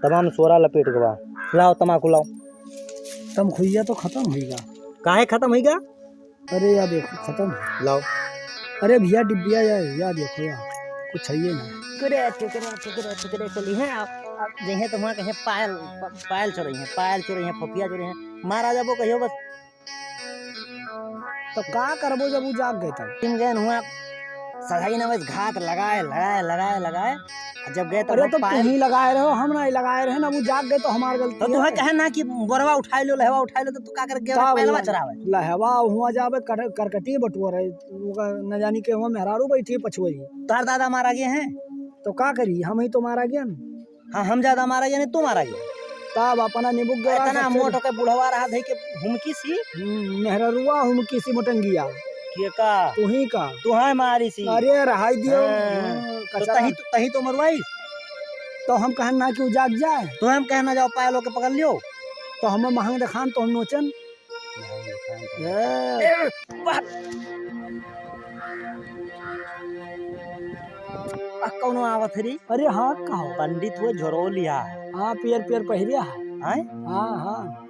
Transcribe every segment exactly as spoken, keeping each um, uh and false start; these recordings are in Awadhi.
तमाम सोरा लपेट गवा। लाओ तमाकू लाओ। तमखुइया तो खतम होइगा। काहे खतम होइगा? अरे या देखो, खतम। लाओ। अरे भैया, डिब्बिया या, या देखो या, कुछ है ये ना। टुकड़े, टुकड़े, टुकड़े, टुकड़े चली हैं। अब, अब जइहें तो वहाँ कहीं पायल, प-, पायल चोरइहें, पायल चोरइहें, फफिया चोरइहें। मारा जाबो कहियो बस। तो का करबो जब उ जाग गए तब? तीन गए हुआ, सगाई ना बस घात लगाए, लगाए, लगाए, लगाए। आ जब गए तब अरे तो पायल तुहीं लगाए रहो, हम नाहीं लगाए रहे ना, उ जाग गए तो हमार गलती तो है। तुहें कहे ना कि बोरवा उठाए लो, लहवा उठाए लो, तो तू का कर गए का पहलवा बोला? चढ़ावे। लहवा हुआ जाबे कर-, करकटी बटुआ रहे, ओका न जानी के हुआ मेहरारू बैठी है पछुआ ही। तार दादा मारा गए हैं। तो का करी, हम ही तो मारा गया ना। हाँ, हम ज्यादा मारा गया नहीं, तू मारा गया। तब अपना निबुक गया इतना सबसे मोट होके बुढ़वा रहा धई के हुमकी सी। हम्म, मेहररुआ हुमकी सी मोटंगिया। के का? तुहीं का। तुहाय मारी सी। अरे रहाई दियो। हाँ। हम्म, तो कचरा। तही तो, तही तो मरवाई। तो हम कहन ना कि उ जाग जाए। तो हम कहन ना जाओ पायल होके पकड़ लियो। तो हम महंग देखान तो हम नोचन। ए। ए, वाह। आ, कौनो आवत है रे? अरे हाँ, का हो? पंडित हुए झोरो लिया है। हाँ, पियर पियर पहिरिया है। हैं? हाँ, हाँ।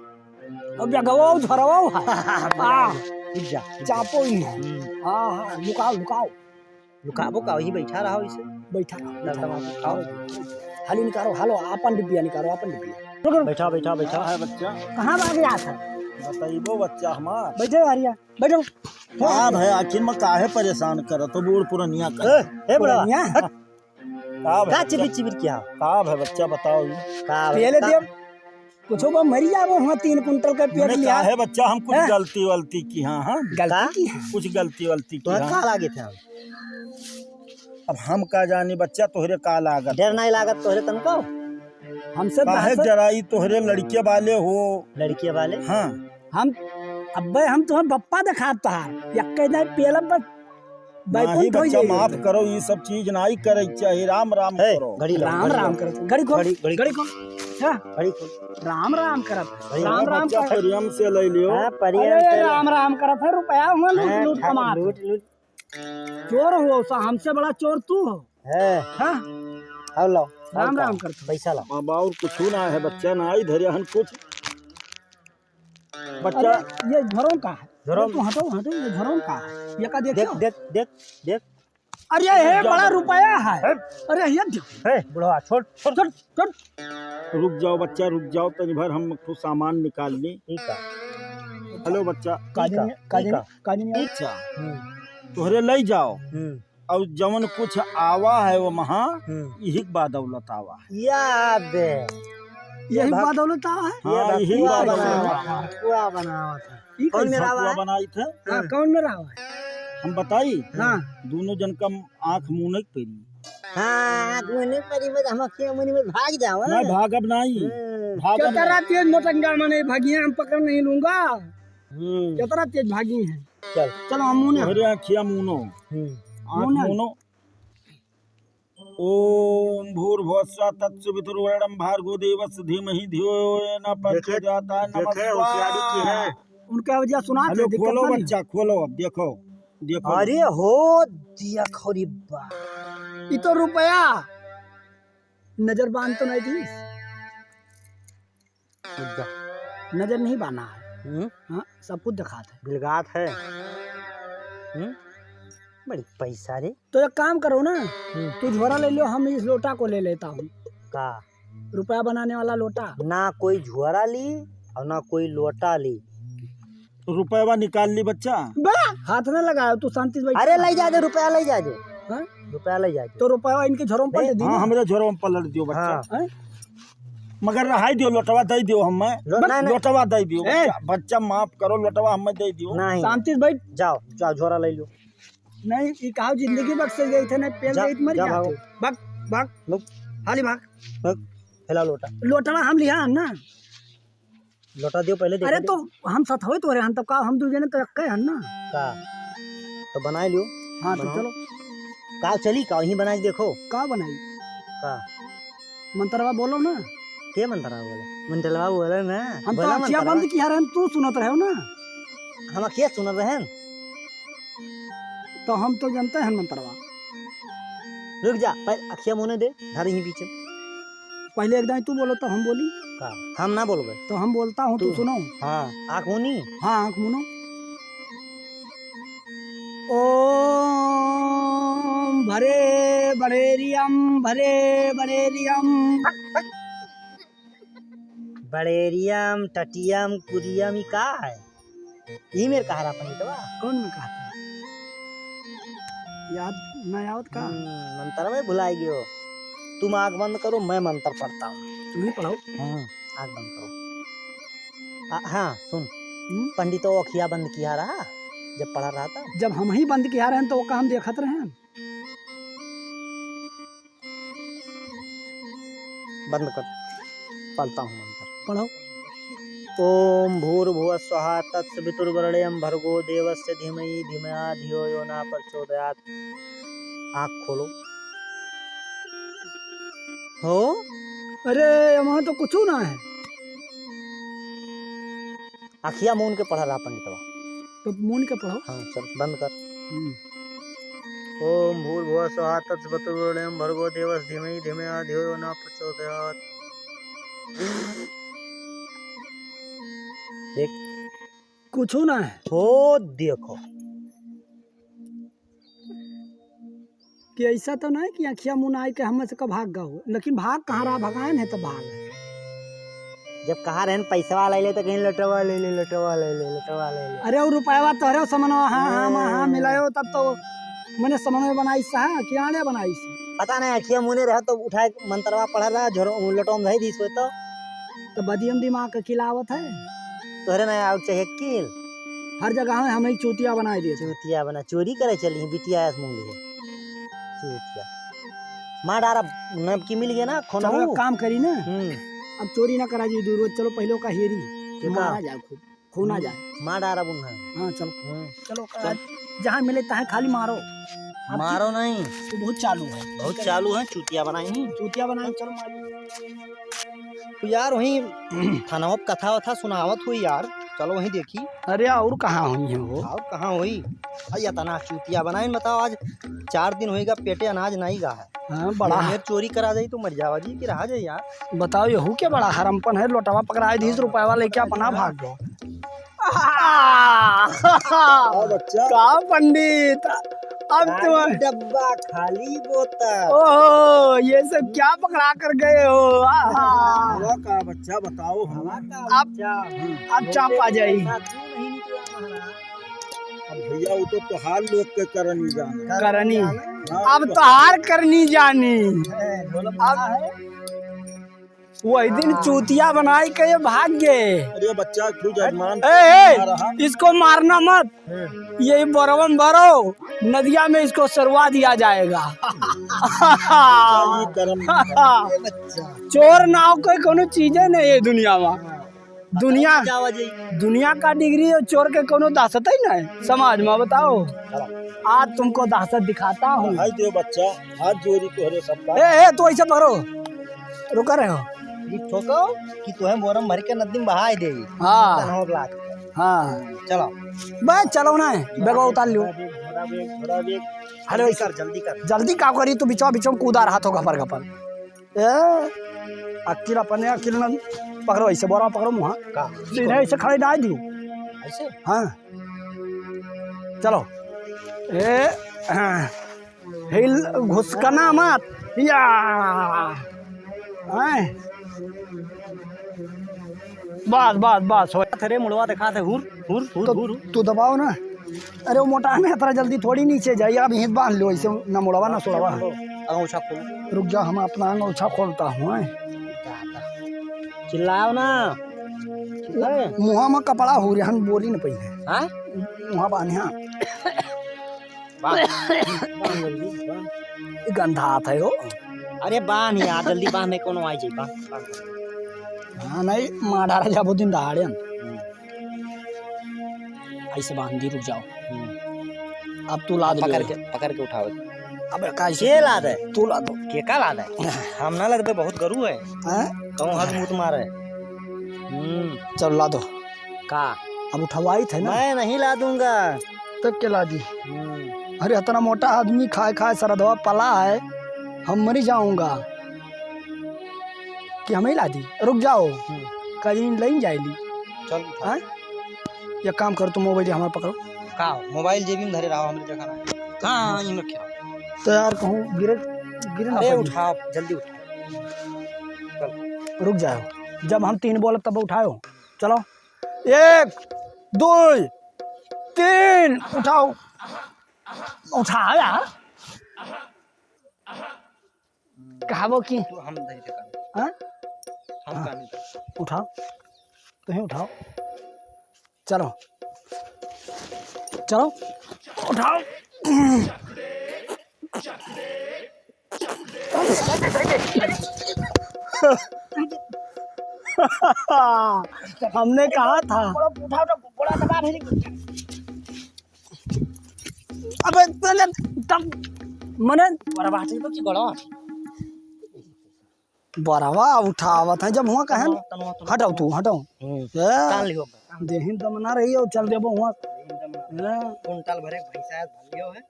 अब या गवाओ झोरवाओ है। हाँ। ठीक जा, ठीक जा। चापो ही है। हम्म। हाँ, हाँ, लुकाओ, लुकाओ। लुकाबो का, वही बैठा रहा वैसे। बैठा रहा, बैठा रहा। खाओ। हाली निकालो, हालो, आपन डिब्बिया निकालो, आपन डिब्बिया। रुको। बैठा, बैठा, बैठा। हाँ, है बच्चा। कहाँ भाग रहा था? बताइबो बच्चा हमार। बैठो, हरिया, बैठो। का है, आखिर में काहे परेशान करत हो, बूढ़ पुरनिया का? ए, ए, बुढ़वा, पुरनिया? हट। का है का बच्चा? चिबिर चिबिर किया? का है बच्चा, बताओ ये। का है? पहले का? दियो। कुछो बा मरी जाबो, हुआ तीन कुंटल का पेट मने लिया। काहे बच्चा, हम कुछ हैं? गलती वलती की हाँ, हाँ? गलती का? की है। कुछ गलती वलती की तो हाँ? का लागे थे हम? अब हम का जानी बच्चा, तोहरे का लागत? डर नहीं लागत तोहरे तनको? हमसे काहे बहस डराई, तोहरे लड़के वाले हो। लड़के वाले? हाँ। हम, अब्बे हम तुम्हें बप्पा दिखात तोहार, यक्के जाए पेलब बस। नहीं बैकुंठ हो बच्चा, जाइए। माफ करो, ये सब चीज नहीं करे के चाहिए। राम राम ए, करो। घड़ी ला, राम घड़ी राम ला। करत, घड़ी खोल, घड़ी, घड़ी। घड़ी खोल। हाँ। घड़ी खोल। राम राम करत, घड़ी राम राम बच्चा, करत। प्रेम से ले लियो। हाँ, प्रेम अरे, से ले। राम राम करत है, रुपया हुआ लूट हाँ, लूट खा, कमात। लूट लूट। चोर हो सा, हमसे बड़ा चोर तू हो। है। हाँ। आओ लाओ, राम आओ राम लाओ। करत। पैसा लाओ। बाबा और कुछ ना है बच्चा, ना आई धरे हन कुछ। बच्चा। अरे, ये झरों का है। झरों। ये तो हटो, हटो, ये झरों का है। ये का देख, देखो? देख, देख, देख। अरे, ये बड़ा रुपया है। है। अरे, ये देखो। है, बुढ़वा, छोड़, छोड़, छोड़, छोड़। रुक जाओ बच्चा, रुक जाओ, तनी भर हम कुछ सामान निकाल ली। ठीक है। हेलो बच्चा। काजनी, ठीक है, काजनी, ठीक है। काजनी। अच्छा। हम्म। तोहरे ले जाओ। हम्म। और जवन कुछ आवा है वो महा, हम्म। यही बा दौलत आवा है। या बे। यही बा दौलत आवा है? हाँ, यही बा दौलत आवा है। कुआ बनावा था। ई कौन मेरा आवा है? बनाई थे? हाँ, कौन मेरा आवा है? हम बताई? हाँ। दोनों जन का आँख मुँह नहीं पड़ी। हाँ, आँख मुँह नहीं पड़ी, बस हम अखियाँ मुँह में भाग जाओ, नहीं, हाँ? भागब नहीं। हम्म। भागब केतरा नहीं। तेज मोटंगा मने भगिया हम पकड़ नहीं लूंगा। हम्म। केतरा तेज भागी है। चल। चलो, हम मुने। तोहरे अखिया मुनो। हम्म। आँख मुने। मुनो। ओम भूर्भुवः स्वः तत्सवितुर्वरेण्यं भर्गो देवस्य धीमहि धियो यो न देखे, प्रचोदयात्। देखे, नमः होशियारी की है। स्वाहा। उनका वजह सुना हेलो, दे, दिक्कत खोलो ना बच्चा, खोलो, अब देखो, देखो। अरे हो, दिया खौरी बा। ई तो रुपया। नजर बांध तो नहीं थी। नजर नहीं बांधा है। हम्म। हाँ, सब कुछ दिखात है। बिलगात है। हम्म? बड़ी पैसा रे। तो एक काम करो ना, हम्म। तू झोरा ले लो, हम इस लोटा को ले लेता हूँ। का? रुपया बनाने वाला लोटा। ना कोई झोरा ली और ना कोई लोटा ली। रुपया निकाल ली बच्चा। बे, हाथ ना लगाओ, तू शांति से बैठ। अरे, ले जा दे, रुपया ले जा दे। हाँ? रुपया ले जा दे। तो रुपया इनके झोरों में पलट दी हाँ, ना। हमरे झोरों में पलट दियो बच्चा। हाँ। हैं? मगर रहाई दियो, लोटवा दे दियो हमें। लो-, बस नहीं, नहीं। लोटवा दे दियो, ए! बच्चा, बच्चा माफ करो, लोटवा हमें दे दियो। नहीं। शांति से बैठ। जाओ, जाओ, झोरा ले लो। नहीं, ई कहा जिंदगी बख्शे गई थे, नहीं पेल जा, गई तो मर जा, जाते। भागो। भाग, भाग। भाग। हाली भाग। भाग। फैला लोटा। लोटवा हम लिया है ना। लोटा दियो पहले, देखो अरे दे। तो हम साथ होए तो रहे हन, तब का हम दू जने तो एक्के हन ना। का? तो बनाए लियो। हाँ, तो बनाओ। चलो। का चली, का वहीं बना के देखो। का बनाई? का? मंतरवा बोलो ना। के मंतरवा बोले? मंतरवा बोले ना। हम तो बोला अखिया मंतरवा। बंद किया रहन, तू सुनत रहे हो ना। हम अखिया सुनत रहन। तो हम तो जानते हैं मंतरवा। रुक जा, पहले अखिया मुने दे, धर यहीं पीछे। पहले एक दाईं तू बोलो तो हम बोली। का? हम ना बोलबे। तो हम बोलता हूँ, तू तू। सुनो। हाँ, आँख मूनी। हाँ, आँख मूनो। ओम भरे बड़ेरियम, भरे बड़ेरियम। बड़ेरियम, टटियम, कुरियम, ई का है? ई मेर कहा रहा पंडितवा? कौन में कहा था? याद ना आवत का? हम्म, मंतरवा भुलाई गयो। तुम आँख बंद करो, मैं मंतर पढ़ता हूँ। तुम ही पढ़ो। हम्म, आँख बंद करो। आ, हाँ, सुन। हम्म? पंडितवा अखिया बंद किया रहा, जब पढ़ा रहा था। जब हमहीं बंद किया रहे तो ओका हम देखत रहे। बंद कर, पढ़ता हूँ मंत्र। पढ़ो। ओम भूर्भुवः स्वः तत्सवितुर्वरेण्यं भर्गो देवस्य धीमहि धिया धियो यो न प्रचोदयात्। आँख खोलो। हो? अरे, वहाँ तो कुछ ना है। अखिया मून के पढ़ा रहा पंडितवा। तो मून के पढ़ो। हाँ, चल, बंद कर। हम्म। ओम भूर्भुवः स्वः तत्सवितुर्वरेण्यं भर्गो देवस्य धीमहि धिया धियो यो न प्रचोदयात्। देख। कुछ ना है। हो, देखो। कि ऐसा तो नहीं कि अखिया मुनाई के हमें से का भाग गओ, लेकिन भाग कहाँ रहा, भगाएन है तो भाग है। जब कहा रहन पैसवा ले ले तो कहीं लटवा ले ले, लटवा ले ले, लटवा ले ले। अरे वो रुपयवा तोहरे समनवा, हाँ, हाँ, हाँ, हाँ, हाँ। मिलायो तब तो मने समनवे बनाई सा, कि आड़े बनाई सा। पता नहीं, अखिया मुने रहा तो उठाए मंतरवा पढ़ा रहा, झोर-, लटवा में धई दीस होय तो। तो बदियम दिमाग के किलावत है। तोहरे ना आवे के चाहे किल। हर जगह में हमें चूतिया बनाए दिए। चूतिया बना, चोरी करे चली, बिटिया आस मूंगी है। चूतिया। मार डारा, नबकी मिल गया ना, खोना चलो, हो। एक काम करी ना। हम्म। अब चोरी ना करा जी, दूर चलो, पहले का हेरी। के का? मारा जाए खूब, खूना हम्म। जाए। मार डारा बुन्हा। हाँ, चलो। हम्म। चलो, चल। जहाँ मिले तहाँ खाली मारो। अब मारो नहीं। तो बहुत चालू है। बहुत चालू है, चूतिया बनाई नहीं। चूतिया बनाई, चलो मारो। तो यार, वहीं थाना में कथा वथा सुनावत हुई यार, चलो वहीं देखी। अरे, और कहाँ हुई है वो? और कहाँ हुई? भाई, इतना चूतिया बनाइन, बताओ, आज चार दिन होइगा, पेटे अनाज नहीं गा है। हाँ, बड़ा। ये चोरी करा जाई तो मर जावा जी, कि रहा जाए यार। बताओ, यहू के बड़ा हरमपन है, लोटवा पकड़ाए दीस, रुपयवा लेके अपना भाग गो। हाँ, बच्चा। का पंडित, अब तो खाली डब्बा, खाली बोतल। ओहो, ये सब क्या पकड़ा कर गए हो? आहा। हवा का बच्चा बताओ, हवा का अब, बच्चा। अब चाप आ जाई। पैसा क्यों नहीं निकला महाराज? अब भैया, वो तो तोहार लोग के करनी जाने। करनी। हाँ, अब तो तोहार करनी जानी। है, ढोलक अब है। वही दिन हाँ। चूतिया बनाई के ये भाग गए। अरे बच्चा, क्यों जजमान ए, ए, आ रहा? इसको मारना मत। हम्म। ये बोरवा में भरो, नदिया में इसको सरवा दिया जाएगा। अच्छा, ये करम। ये बच्चा। चोर नाव के कोनो चीजे नहीं है दुनिया में। हाँ। दुनिया, जावा जी। दुनिया का डिग्री और चोर के कोनो दहशत ही नहीं समाज में, बताओ। हाँ। आज तुमको दहशत दिखाता हूँ। हाय दे बच्चा, हाथ जोड़ी तोहरे सबका। ए, ए, तू ऐसे पकड़ो, रुका रहे हो। ई ठोको कि तोहे बोरम भर के नदी में बहाई दे। हाँ। तनहो ब्लाक। हाँ। चलो। बस चलो ना, बैगवा उतार लियो। थोड़ा बेग, थोड़ा बेग, थोड़ा बेग। अरे जल्दी वैसे कर, जल्दी कर। जल्दी का करी, तू बिचवा बिचवा में कूदा रहा तो घपर घपर। ए, अकिल अपने अकिल न पकड़ो, ऐसे बोरा पकड़ो मुहा। का? सीधे ऐसे खड़े डाल दियो। ऐसे? हाँ। चलो। ए, हाँ। हिल, घुसकना मत। या। हैं? बस, बस, बस, हो। अरे मुड़वा देखा थे, हुर, हुर, हुर, तो हुर, हुर। तू दबाओ ना। अरे वो मोटा में इतना जल्दी थोड़ी नीचे जाई, अब हित बांध लो, ऐसे ना मुड़वा ना सोड़वा। अंगोछा खोल। रुक जा, हम अपना अंगोछा खोलता हूँ, हैं। चिल्लाओ ना। चिल्लाए। मुँहा में कपड़ा हो रहा, हम बोली न पहिले। हाँ? मुँहा बांध, हाँ। बांध। बांध जल्दी, बांध। ई गंधात है हो। अरे बांध यार, जल्दी बांध, नहीं कोनो आई जाई, बांध, बांध। हाँ, नहीं, मार डारा जाबो दिन दहाड़े हम। हम्म। ऐसे बांध दी, रुक जाओ। हम्म। अब तू लाद पकड़ ले। के, पकड़ के उठाओ। अबे, का ऐसे के लाद है? तू लाद। के का लाद है? हम ना लगते, बहुत गरू है। हैं? कहूँ हद मुत मारे। हम्म। चल, लादो। का? अब उठवाई थे ना। मैं नहीं लादूंगा। तब के लादी? हम्म। अरे, इतना मोटा आदमी खाए खाए सरधवा पला है, हम मरी जाऊंगा। कि हम ही ला दी? रुक जाओ। हम्म। कहीं लइन जाइली। चल उठा। हाँ? एक काम करो, तुम मोबाइल हमारा पकड़ो। का? मोबाइल जेबी में धरे रहो, हमरे जगह ना। हाँ, हाँ, इनमें रखे रहो। तो यार कहूँ गिरे, गिरे ना अरे पड़ी। उठा, जल्दी उठा। चल। रुक जाओ, जब हम तीन बोलब तब उठाओ। चलो, एक, दो, तीन, उठाओ। उठा यार। कहबो की? तू हम धरी थे काम। हाँ? हम हाँ। काम नहीं करते। उठाओ, तुहीं उठाओ। चलो, चलो, उठाओ। हमने कहा था। उठाओ, उठाओ, बड़ा दबा भेज। अबे तने तब मने बड़ा बात है तो की बड़ा बात है। बरवा उठावत है जब हुआ कहे न। तनवा, तनवा, तनवा। हटाओ तू, हटाओ। हम्म। ए, तान लियो। देहिन दम ना रही हो, चल देबो हुआ। देहिन दम ना। ए। कुंटल भरे भैंसा है, भलियो है।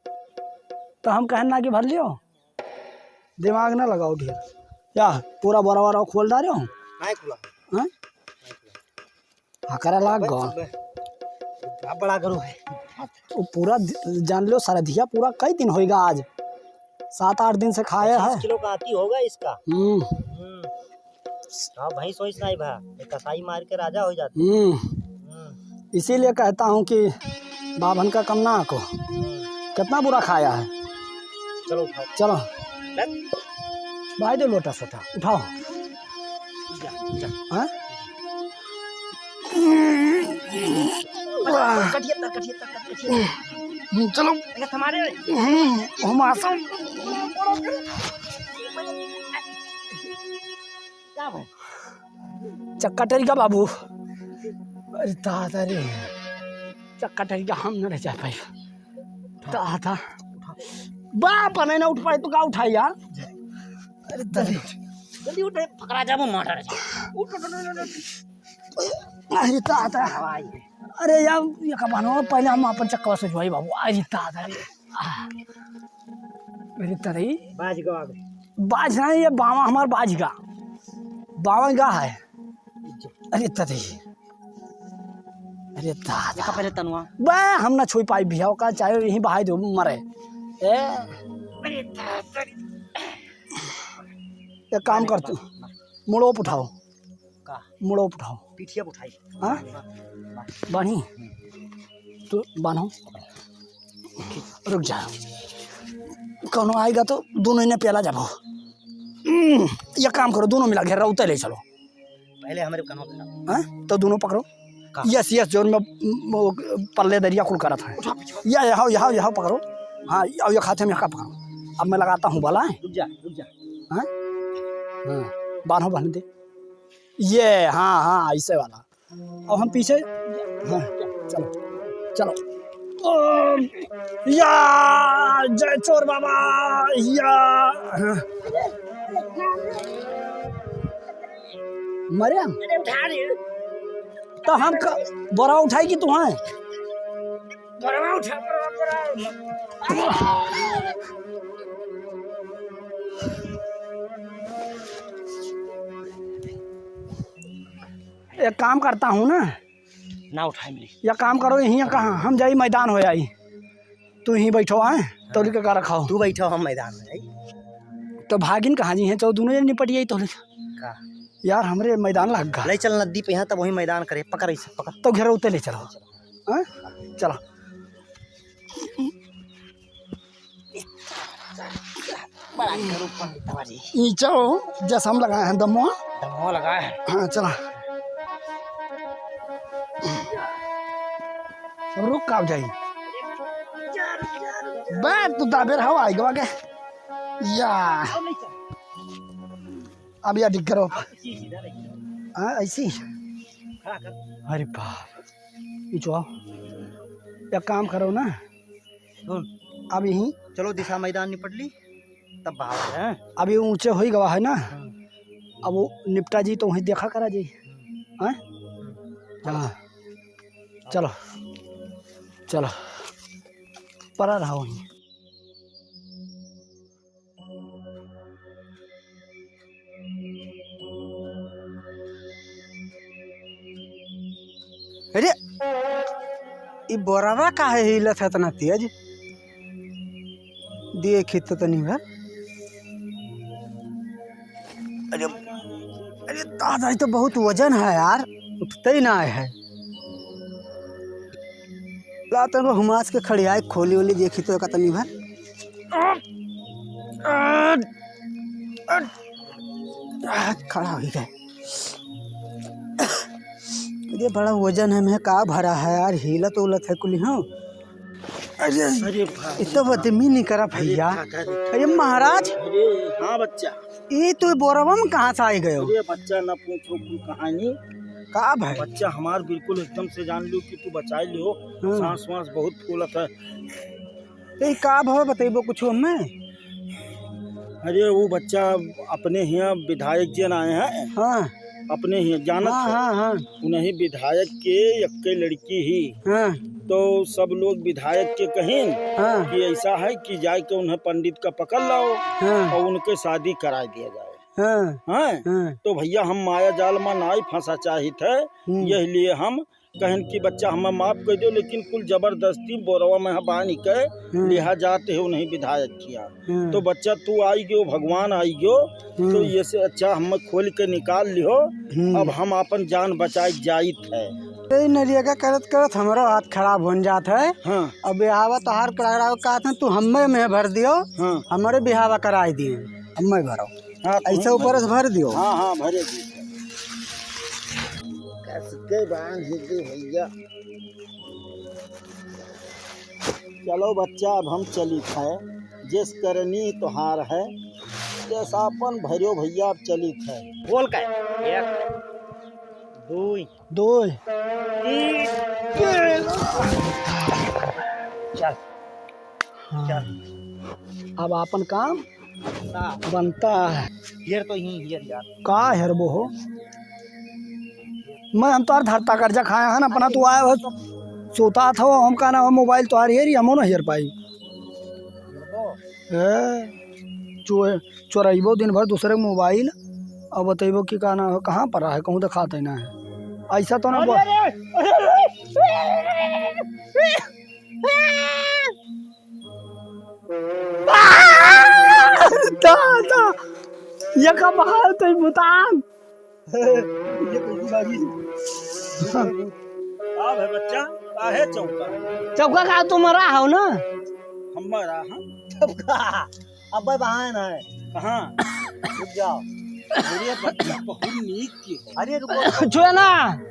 तो हम कहन ना कि भलियो। दिमाग ना लगाओ ढेर। क्या पूरा बरवा रहो खोल डारे हो? नहीं खुला। हाँ? हकरा लाग गवा। बड़ा गरु है। वो पूरा द-, जान लो, सरधिया पूरा कई दिन होइगा आज। सात आठ दिन से खाया है। पच्चीस किलो का आती होगा इसका। हम्म। हम्म। हाँ, भैंस वैंस नहीं भा, ये कसाई मार के राजा हो जाते। हम्म। हम्म। इसीलिए कहता हूँ कि बाभन का कम ना आको। हम्म। कितना बुरा खाया है। चलो उठाओ। चलो। बस। भाई दो लोटा सोटा, उठाओ। जा, जा। हाँ? कटिया तर, कटिया तर, कटिया तर। हम्म, चलो। अरे, हमारे हम्म, हम आसम। का भाई? चक्का टरिका बाबू। अरे दादा रे। चक्का टरिका हम न रह जा पाई। दादा। बाप नहीं ना उठ पाए तो का उठाई यार? अरे दादा। जल्दी उठ, पकड़ा जाबो मार। उठ, उठ, उठ, उठ, उठ। अरे दादा। अरे यार, ये का बानो, पहले हम अपन चक्का से जुआई बाबू। अरे दादा रे। आ। अरे तदई। बाज गवा बे। बाज नहीं, ये बावा हमार बाज गा। बावा गा है। अरे तदई। अरे दादा। देखा पहले तनुआ। बे, हम ना छुई पाई भैया, ओका चाहे यहीं बहाई दो, मरे। ए। अरे दादा। एक काम कर तू, मुड़ो उठाओ। का? मुड़ो उठाओ। पीठिया उठाई। हाँ? बान्ही? तो बान्हो। रुक जा। कौनो आएगा तो दोनों इन्हें प्याला जाबो। हम्म, ये काम करो, दोनों मिला घेरा उतर ले चलो। पहले हमरे कन्हो पे। हाँ? तो दोनों पकड़ो। का? यस, यस, जोन में, म, पल्ले दरिया कुल करत है। उठा, पीछे। या, यहाँ, यहाँ, यहाँ पकड़ो। हाँ, और ये खाते में यहाँ पकड़ो। अब मैं लगाता हूँ बाला, हैं? रुक जा, रुक जा। हाँ? हाँ, बान्हो, बान्ह दे। ये, हाँ, हाँ, ऐसे वाला। अब हम पीछे, हाँ, चलो, चलो। ओम, या, जय चोर बाबा, या। हाँ। मरे हम? अरे उठा रे। तो हम क-, बोरा उठाई कि तू हैं? बोरा उठा, बोरा, बोरा। एक काम करता हूँ ना। ना उठाए मिली। या काम करो, यहीं कहाँ हम जाई, मैदान हो जाई, तू यहीं बैठो, आए तोली के का रखाओ। तू बैठो, हम मैदान में जाई। तो भागिन कहाँ जी हैं? तो दोनों जन निपट जाई तोली। का? यार, हमरे मैदान लग गा। ले चल नदी पे, यहाँ तब वहीं मैदान करे, पकड़ इसे, पकड़। तो घेरौते ले चलो। हाँ? चलो। बड़ा करो पंडित बाबा जी। ईंचो जस हम लगाए हैं दमवा। दमवा लगाए हैं। हाँ, चला। रुक, का जाई? बे, तू दाबे रहो, आई गवा के। या। अब या डिग करो। हाँ, ऐसी। अरे बाप। ईंचो, एक काम करो ना। सुन। अब यहीं चलो, दिशा मैदान निपट ली, तब बाहर हैं। अब ये ऊंचे होई गवा है ना, हम्म। अब वो निपटा जी तो वहीं देखा करा जी, हम्म। हैं? हम्म। हाँ, चलो, चलो, परा रहा वहीं। ई बोरवा काहे हिलत है इतना तेज? देखी तो तनी भर। अरे, अरे दादा, ई तो बहुत वजन है यार, उठते ही ना है। ला तो हुमास के खड़ियाई खोली ओली देखी तो का तनी भर। आ, खड़ा हो गए। अरे बड़ा वजन है, मैं का भरा है यार, हिलत उलत है कुल, हाँ। अरे, अरे भाई। इतना बदमी नहीं करा भैया। अरे काका रे। अरे महाराज। अरे हाँ बच्चा। ये तो बोरवा में कहाँ से आई गयो? अरे बच्चा, ना पूछो कुल कहानी। का भाई? बच्चा हमार बिल्कुल एकदम से जान लियो कि तू बचाई लियो। हाँ। सांस वास बहुत फूलत है। तो ये का भाव बतइबो कुछ हमें? अरे वो बच्चा अपने हियाँ विधायक जी आए हैं। हाँ। अपने हियाँ जानत हाँ, है। हाँ, हाँ। उन्हीं विधायक के एक लड़की ही। हाँ। तो सब लोग विधायक के कहिन हाँ। कि ऐसा है कि जाए के उन्हें पंडित का पकड़ लाओ हाँ। और उनके शादी कराए दिया जाए। हाँ। हैं? हाँ। तो भैया हम माया जाल में नाई फंसा चाहित है, हम्म। यही लिए हम कहन कि बच्चा हमें माफ कर दो, लेकिन कुल जबरदस्ती बोरवा में बांध के हम्म। लिहा जाते हो नहीं विधायक किया। हम्म। तो बच्चा तू आई गयो, भगवान आई गयो, हम्म। तो ये से अच्छा हमें खोल के निकाल लिहो। हम्म। अब हम अपन जान बचाए जाइत है। ए नरिया का करत करत हमरो हाथ खराब होन जात है। हाँ। अब बिहावा तोहार करावे का था, तू हमें में भर दियो, हाँ। हमरे बिहावा कराई दिए, हमें भरो। हाँ, ऐसे तुम ऊपर भर से भर दियो। हाँ, हाँ, भरे दी। कसके बांध दे भैया। चलो बच्चा, अब हम चलित है, जिस करनी तोहार है, जैसा अपन भरियो भैया, अब चलित है। बोल के, एक, दुई, दुई। तीन। चल। हाँ। चल। अब आपन काम बनता। बनता है। हेर तो ही हेर यार। का हेरबो हो? मैं हम तोहार धरता कर्जा खाया हन, अपना तू आया हो, सोता था, हम का ना हो, मोबाइल तोहार हेरी, हमो ना हेर पाई। ए, चो-, चोरइबो दिन भर दूसरे के मोबाइल, और बतइबो कि का ना हो, कहाँ पर है, कहूँ देखात ही ना है। ऐसा तो ना बोल। अरे, अरे, अरे, अरे। दादा, ये का बहाल तई भूतान। ये तो भागी। का है बच्चा, काहे चौका? चौका का तू मरा हो ना? हम मरा हम। चौका। अबे बहान है। कहाँ? रुक जाओ। अरे बच्चा बहुत नीक की है। अरे रुको। छुए ना।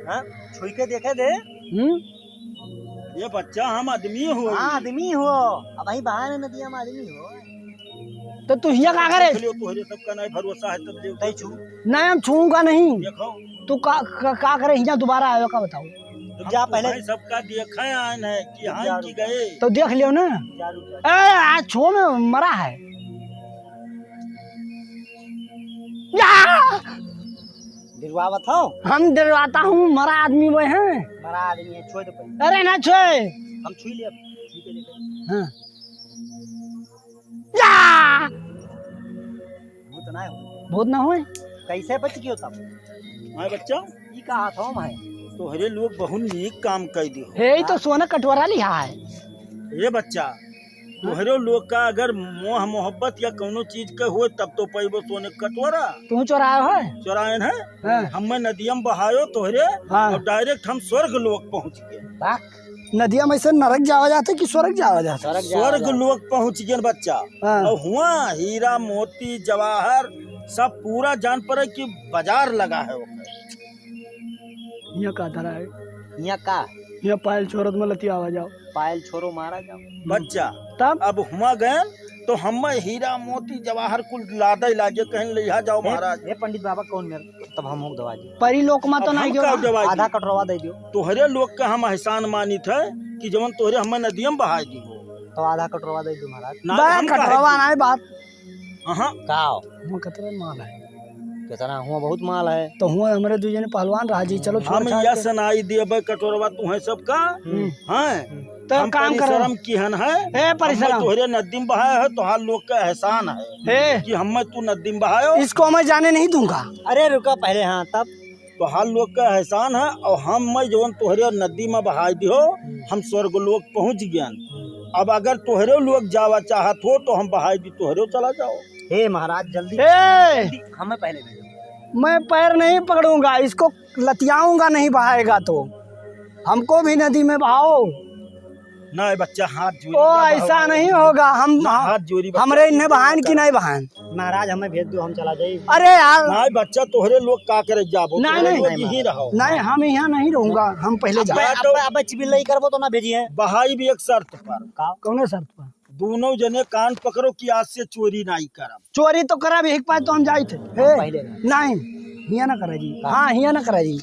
हाँ? छुई के देखे दे। हम्म? ये बच्चा हम आदमी हो। हाँ, आदमी हो। अब वही बहान है नदिया में आदमी हो। तो तू हिया का करे? देख लियो, तोहरे सबका नहीं भरोसा है तब देख। तै छू। नहीं, हम छूऊंगा नहीं। देखो। तू का, का, का करे हिया दोबारा आयो का बताओ? रुक जा, हम पहले तुम्हें सबका देखे आए हैं कि रुक हाँ जा, कि रुक जा। गए। तो देख लियो ना। रुक जा, रुक जा। ए, आज छो में मरा है। या! डरवावत हो? हम डरवाता हूँ, मरा आदमी वो है। मरा आदमी है, छोड़ दे पहले। अरे ना छोड़। हम छुई ले अब, छुई के देखे। हाँ। या! भूत ना हो। भूत ना होए। कैसे बच गयो तब? हाँ बच्चा। ई का हाथ हम है? तोहरे लोग बहुत नीक काम कर दियो। हे, ई तो हाँ? सोना कटोरा लिहा है। हे बच्चा, तोहरे लोग का अगर मोह मोहब्बत या कौनो चीज के होए तब तो पैबो सोने कटोरा। तू चोरायो है? चोरायन है? हाँ। हमें नदिया में बहायो तोहरे हाँ। और direct हम स्वर्ग लोक पहुँच गए। वाह। नदिया में से नरक जावा जाते कि स्वर्ग जावा जाते? स्वर्ग जावा स्वर्ग जाते। लोक पहुँच गए बच्चा। हाँ। और हुआ हीरा मोती जवाहर सब पूरा जान पड़े कि बाजार लगा है ओकर। हियाँ का धरा है? हियाँ का? हियाँ पायल छोरत में लतियावा जाओ। पायल छोरो मारा जाओ। बच्चा, तब? अब हुआ गए तो हम हीरा मोती जवाहर कुल लादे लागे कहीं लिहा जाओ ए, महाराज। ए पंडित बाबा कौन मेर? तब हम होक दवा दी। परी लोक में तो अब नहीं हम गयो का ना? दवा दी? आधा कटरवा दे दियो। तोहरे लोग का हम एहसान मानित है कि जवन तोहरे हमें नदिया में बहाई दी हो। तो आधा कटरवा दे दियो महाराज। ना, बा, हम काहे कटरवा दी? ना है बात। हाँ। का हो? हुआ कितना माल है? कितना? हुआ बहुत माल है। तो हुआ हमरे दू जने पहलवान रहा जी, चलो छोड़ हम छाड़ यस के। नाई देबे कटोरवा तुहें सबका। हम्म। हैं? तो हम काम करो। परिश्रम किहन है। ए, परिश्रम। हम तोहरे नद्दी में बहाए है, तोहार लोग का एहसान है ए। कि हमें तू नद्दी में बहायो। इसको मैं जाने नहीं दूंगा। अरे रुका पहले, हाँ तब। तोहार लोग का एहसान है, और हम मैं जवन तोहरे नदी में बहाई दिहो, हम स्वर्ग लोक पहुँच गयन। अब अगर तोहरे लोग जावा चाहत हो तो हम बहाई दी, तोहरे चला जाओ। हे महाराज, जल्दी, ए! जल्दी हमें पहले भेजो। मैं पैर नहीं पकड़ूंगा, इसको लतियाऊंगा नहीं बहाएगा तो। हमको भी नदी में बहाओ। नहीं बच्चा, हाथ जोड़ी ओ, ना ऐसा बहाओ। नहीं होगा। हम, ना, हाथ जोड़ी बच्चा, हमरे इन्हें बहान की नहीं बहान। महाराज, हमें भेज दो, हम चला जाई। अरे यार। नहीं बच्चा, तोहरे लोग का करे जाबो, नहीं, तोहरे नहीं। लोग यहीं रहो। नहीं, हम यहाँ नहीं रहूंगा, हम पहले अब, जाए। अब, अब चिबिल्लई करबो तो ना भेजिए। बहाई भी एक शर्त पर। का? कौने शर्त पर? दोनों जने कान पकड़ो कि आज से चोरी नहीं करब। चोरी तो करब, एक पास तो हम जाइत है। हे, पहले ना। नहीं, हियाँ ना करा जी। हाँ। हाँ, हियाँ ना करा जी।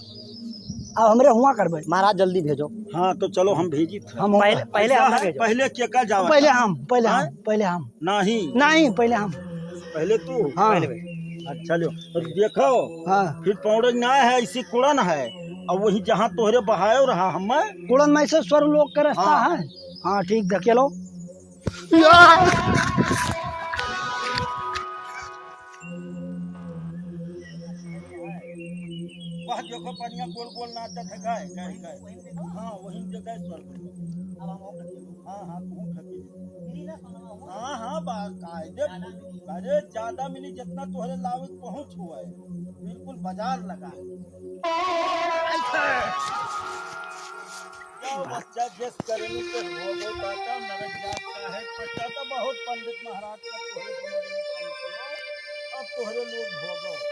अब हमरे हुआँ करबे। महाराज, जल्दी भेजो। हाँ, तो चलो, हम भेजी थे। हम पहले, पहले ऐसा हम है, भेजो। पहले के का जावा पहले था? हम, पहले हाँ? हम, पहले हम। नहीं। नहीं, पहले हम। पहले तू? हाँ। पहले भाई। अच्छा, लो। तो देखो, हाँ। फिर पौड़े ना है, ऐसी कुड़न है। अब वही जहाँ तोहरे बहायो रहा, हम कुड़न में से स्वर्ग लोक के रास्ता हाँ। है। हाँ, ठीक, देख लो। वह देखो, पनिया गोल गोल नाचत है, गाय, गाय, गाय। हाँ, वही जगह स्वर्ग। हाँ, हाँ, तू खकी। हाँ, हाँ, बा-, कायदे। अरे, ज्यादा मिली, जितना तोहरे लावे पहुँच हुआ है। बिल्कुल बाजार लगा है। क्या बच्चा, जिस करनी के भोगो काटा, नरक जात का है पछताता। बहुत पंडित महाराज का तोहरे दोनों दिन पंडित हो, अब तोहरे लोग भोगो।